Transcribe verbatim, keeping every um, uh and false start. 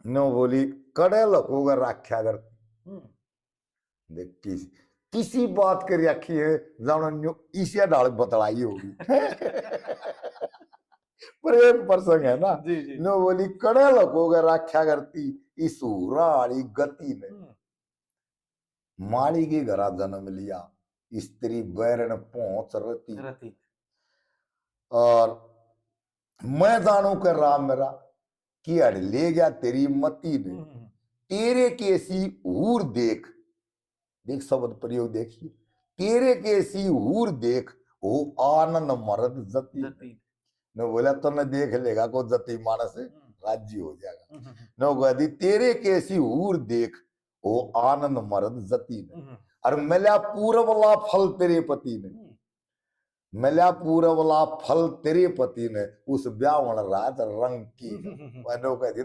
नो बोली, कड़े लकोगा राख्या करती। हम्म। देख किस, किसी बात कर रखी है, जानो न्यू इसिया ढाल बतलाई होगी। प्रेम प्रसंग है ना। जी, जी। नो बोली, कड़े लकोगा राख्या करती, इस हूरा आली गति ने। हम्म। माली के घरा जन्म लिया, स्त्री बैरण पहुंच रती। रती। और मैं जानू के राम मेरा, कि अड़ ले गया तेरी मती ने। हम्म। तेरे केसी हूर देख, देख शब्द प्रयोग देखिए, तेरे केसी हूर देख, हो आनंद मरद जती। जती। ने बोला, तन्ने देख लेगा को जती मानस हम्म। राजी हो जाएगा। हम्म। ने कह दी, तेरे केसी हूर देख, हो आनंद मरद जती ने। हम्म। और मिला पूरबला फल तेरे पति ने। हम्म। मिला पूरबला फल तेरे पति ने, उस ब्यावण रात रंग की। हम्म। मैंने कह दी,